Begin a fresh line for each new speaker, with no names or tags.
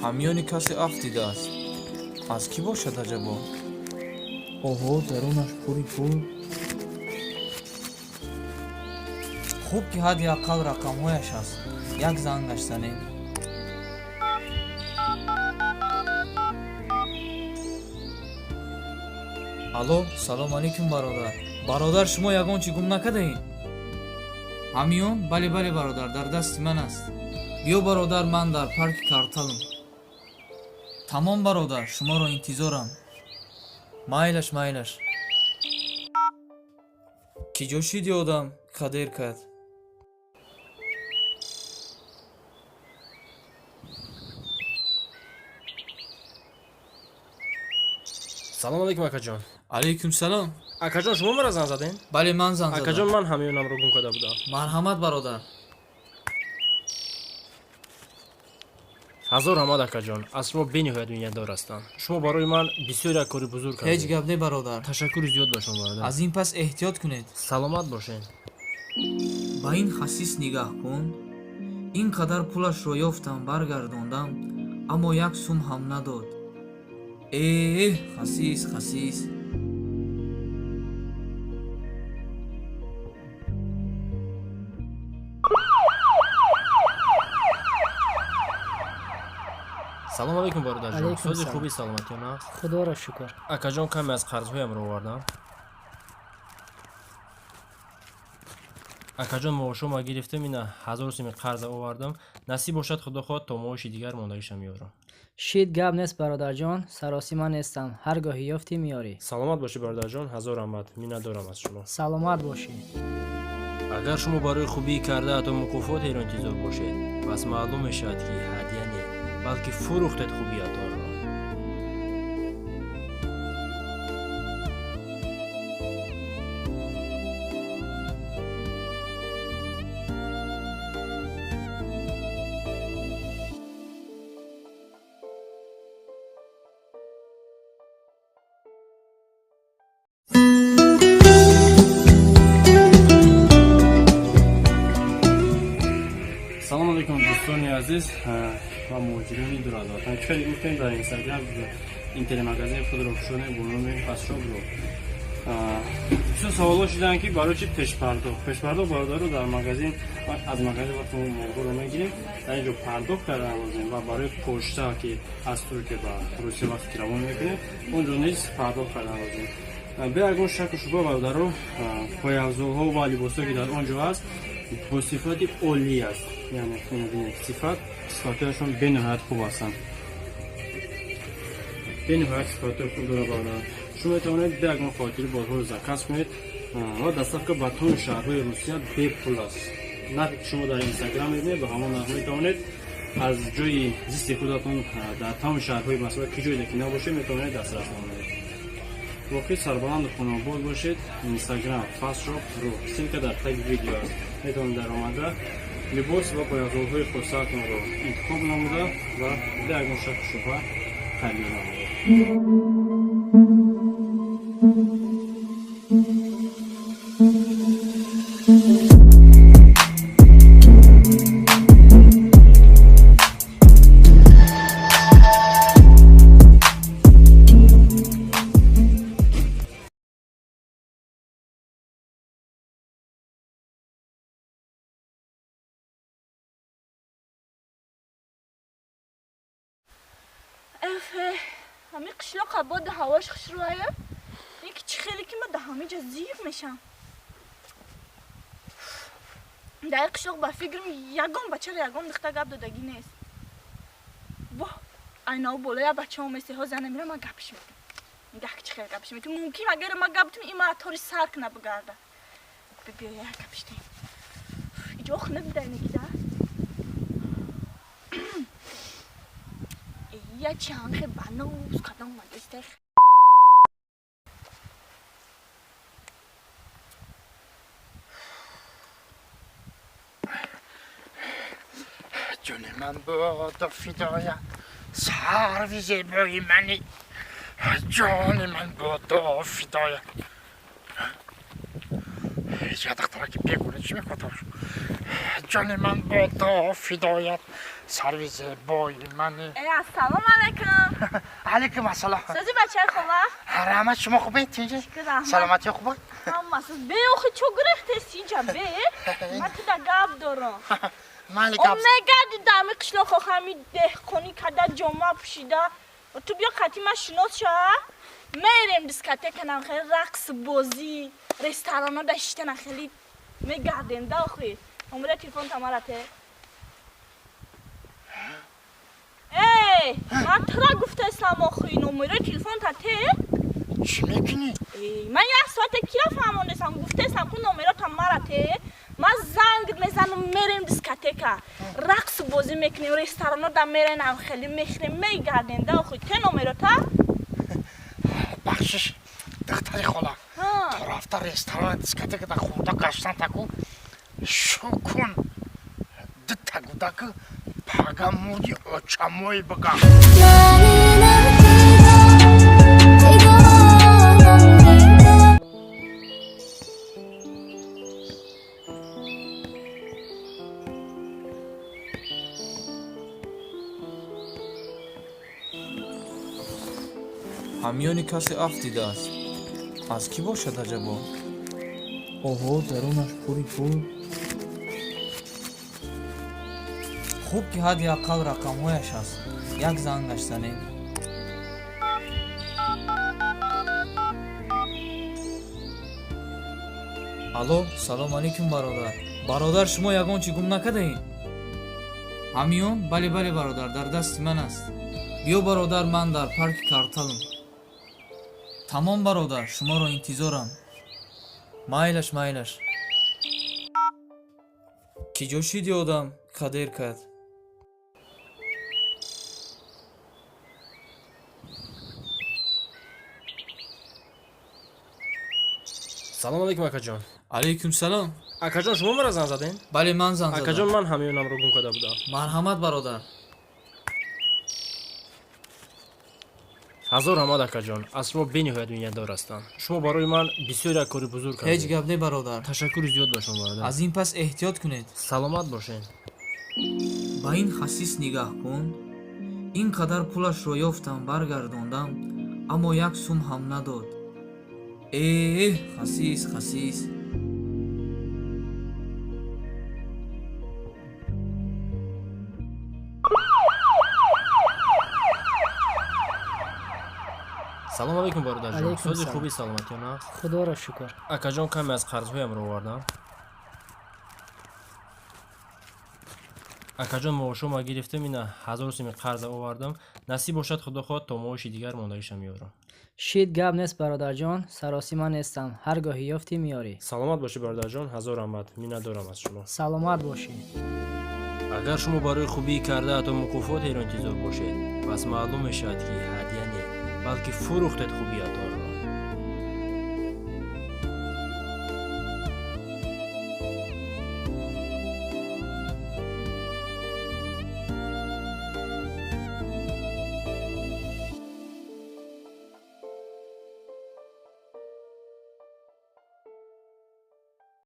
Ҳамёни касе афтидааст. Аз кӣ бошад аҷабо? Оҳо, дарунаш пури пул. Хуб, ки ҳадди ақал рақамҳояш ҳаст. Як зангаш занем. Алло, салом алейкум, бародар. Бародар, шумо ягон чӣ гум накардаед? Ҳамён? Бале, бале, бародар, дар дасти ман аст. Биё, бародар, ман дар парки Карталам. Тамом, бародар, шуморо интизорам. Майлаш, майлаш. Кӣ ҷо шиди одам кадер кард?
Салом алейкум, акаҷон.
Алейкум салом.
Акаҷон, шумо мара занг задем?
Бале, ман занг
Акаҷон,
задам.
ман ҳамёнамро гум карда будам.
Марҳамат, бародар.
Ҳазор раҳмат, акаҷон, аз шумо бениҳоят миннатдор ҳастам. Шумо барои ман бисёр як кори бузург
Ҳеҷ
кардед.
гап не, бародар.
Ташаккури зиёд ба шумо, бародар.
Аз ин пас эҳтиёт кунед.
Саломат бошед.
Ба ин хасис нигаҳ кун. Ин қадар пулашро ёфтам, баргардондам, аммо як сум ҳам надод. Эҳ, хасис, хасис.
Салом алейкум, бародарҷон.
Алейкум
Сози,
салом.
хуби, саломатиён аст?
Худоро шукр.
Акаҷон, каме аз қарзҳоямро овардам. Акаҷон, маошома гирифтам, ина 1000 суми қарза овардам. Насиб бошад, худо хоҳад, то маоши дигар мондагиша меорам.
Шид, гап нест, бародарҷон, саросима нестам. Ҳар гоҳе ёфтӣ, меёрӣ.
Саломат бошӣ, бародарҷон, ҳазор раҳмат, миннатдорам аз шумо.
Саломат бошӣ.
Агар шумо барои хубии кардаатон мукофотеро интизор бошед, пас маълум мешавад, ки ҳадя не, балки фурӯхтед хубиятонро. Салом алейкум, дӯстони азиз ва муҳоҷирони дур аз ватан. Чӣ хеле гуфтем, дар Инстаграм интернет-магазини худро кушодем бо номи Фастшопро. Бисёр саволҳо шуданд, ки барои чӣ пешпардохт. Пешпардохт, бародаро, дар магазин, аз магазин вақте мо молҳоро мегирем, дар ин ҷо пардохт кардан лозим ва барои почта, ки аз Туркия ба Русия вақте ки равон мекунем, он ҷо низ пардохт кардан лозим. Бе ягон шаку шубҳа, бародаро, пойафзолҳо ва либосҳое, ки дар он ҷо ҳаст, бо сифати олӣ аст. Яъне бинед, сифатҳояшон бениҳоят хуб ҳастанд, бениҳоят сифатҳои хуб дорад, бародар. Шумо метавонед бе ягон хотири борҳоро заказ кунед ва доставка ба тамоми шаҳрҳои Русия бепул аст. Нархе, ки шумо дар Инстаграм мебинед, ба ҳамон нарх метавонед аз ҷои зисти худатон дар тамоми шаҳрҳои Москва, ки ҷое ки набошед, метавонед дастрас намоед. Воқеъ сарбаланду хонобод бошед. Инстаграм Fastshop ru, ссылка дар таги видео аст. Метавонед даромада либос ва пойафзолҳои хосаатонро интихоб намуда ва бе ягон шаку шубҳа харид намоед.
Эф, ҳами қишлоқ абода, ҳавош хушрӯая. Ки чӣ хеле ки ма да ҳамиҷа зиқ мешам. Дар қишлоқ, ба фикрам, ягон бачаро ягон духта гап додагӣ нест. Воҳ, айнав боло я бача омесе. Ҳозир намира, ма гапш метам. Нигаҳ, ки чӣ хеле гапш метам. Мумкин, агар ма гап битам, ин мара тори сар кна бигарда. Биё, як гапш тем. Иҷо хунак бидай негида. Я чанхе банус кадом мадистех.
Ҷони ман бодо фидоят, сарви зебои мани. Ҷони ман бодо фидоят. Я духтараки бегуна чӣ мехоҳад? Ҷони ман бодо фидоят. Сарви зебои мани.
Э, ассалому алайкум.
Алайкум ассалом.
Сози бачаи хола?
Раҳмат, шумо хубед, тинҷед? Саломатӣ хуб?
Ҳама соз. Бе, охи чо гирехтеси инҷа, бе? Ман туда гап дорам.
Майли гап.
Мегарди дар ҳами қишлоқ, охи ҳами деҳқонӣ када ҷома пӯшида. Ту биё қати ман шинос ша. Мерем дискотека, нам хеле рақс бозӣ, ресторано да шиштана хеле мегардем да охи. Омада телефон тамарате. Эй, ман тура гуфтаистам охи, номерои телефон та те?
Чӣ мекунӣ?
Ман як соате кира фаҳмондестам, гуфтаистам ку номеро тамара те. Ман занг мезанам, мерем дискотека. Рақс бозӣ мекунем, ресторано да меренам хеле мехӯрем, мегардем да охи. Те номеро та?
Бахшиш, духтари хола. То рафта ресторан, дискотека да хӯрда гаштан таку шу кун. Дута гудаку пага мурди очамои бигам.
Ҳамёни касе афтидааст. Аз кӣ бошад аҷабо? Оҳо, дарунаш пури пул. Хуб ки ҳадди ақал рақамҳояш ҳаст. Як зангаш занем. Алло, салом алейкум, бародар. Бародар, шумо ягон чӣ гум накардаед? Ҳамён? Бале, бале, бародар, дар дасти ман аст. Биё, бародар, ман дар парки Карталам. Тамом, бародар, шуморо интизорам. Майлаш, майлаш. Кӣ ҷо шиди одам кадер кард?
Салом алейкум, акаҷон.
Алейкум салом.
Акаҷон, шумо маро занг задем?
Бале, ман занг задам.
Акаҷон, ман ҳамёнамро гум карда будам.
Марҳамат, бародар.
Ҳазор раҳмат, акаҷон. Аз шумо бениҳоят миннатдор ҳастам. Шумо барои ман бисёр як кори бузург кардед.
Ҳеҷ гап не, бародар.
Ташаккури зиёд ба шумо, бародар.
Аз ин пас эҳтиёт кунед.
Саломат бошед.
Ба ин хасис нигаҳ кун. Ин қадар пулашро ёфтам, баргардондам, аммо як сум ҳам надод. Эҳ, хасис, хасис.
Салом алейкум, бародарҷон.
Алейкум
Сози
салом.
хуби, саломатиён аст?
Худоро шукр.
Акаҷон, каме аз қарзҳоямро овардам. Акаҷон, маошома гирифтам, ина 1000 суми қарза овардам. Насиб бошад, худо хоҳад, то маоши дигар мондагиша меорам.
Шид гап нест, бародарҷон, саросима нестам. Ҳар гоҳи ёфтӣ меорӣ.
Саломат бошӣ, бародарҷон, ҳазор раҳмат. Миннатдорам аз шумо.
Саломат бошӣ.
Агар шумо барои хубии кардаатон мукофотеро интизор бошед, пас маълум мешавад, ки ҳадя не, балки фурӯхтед хубиятонро.